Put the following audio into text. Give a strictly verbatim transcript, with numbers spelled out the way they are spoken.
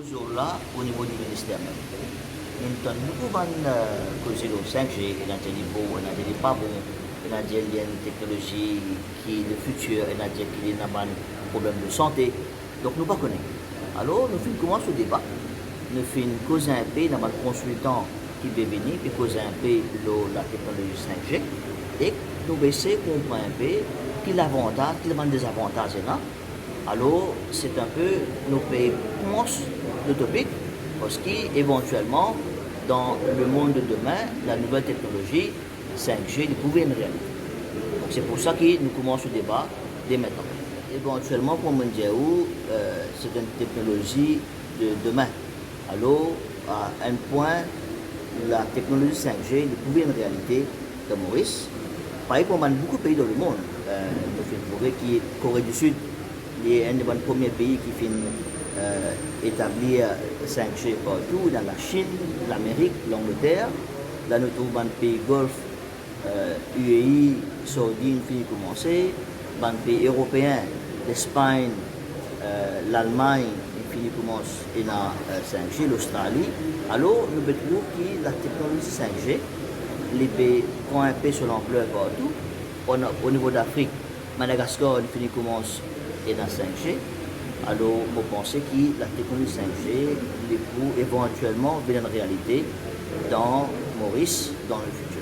Zordi la, o nivo di minister mem, nou tann boukou bann, eh, koze lor cinq G, ena dir li bon, ena dir li pa bon, ena dir li enn teknolozi ki le fitir, ena dir ki li ena bann problem de sante. Donk nou pa kone. Alor nou finn koumans le deba, nou finn koz inpe, ena bann konsiltan ki pe vini, pe koz inpe lor lateknolozi cinq G, e nou pe esey konpran inpe ki lavantaz, ki bann dezavantaz ena. Alor, se inpe nou pe koumans le topik, parski evantielman, dan lemond de demin, la nouvel teknolozi cinq G, li pou vinn realite. Donk, se pou sa ki nou koumans le deba de mintnan. Evantielman, kouma mo dir ou, eh, se enn teknolozi de demin. Alor, a enn pwin, lateknolozi cinq G, li pou vinn realite dan Moris. Parey kouma bann boukou pei dan lemond, eh, nou finn trouve ki Kore di Sid, li enn de bann premie pei ki finn, eh, etablir cinq G partou, dan Lasinn, Lamerik, Langleter. La nou trouv bann pei Golf, eh, U A E, Saoudi, inn fini koumanse, bann pei Eropeen, Lespagn, eh, Lalmagn, inn fini koumans ena, eh, cinq G, Lostrali. Alor, nou pe trouv ki lateknolozi cinq G, li pe pran inpe so lanpler partou. O, o nivo Lafrik, Madagaskar inn fini koumans ena cinq G. Alor, mo panse ki lateknolozi cinq G, li pou evantielman vinn enn realite dan Moris, dan lefitir.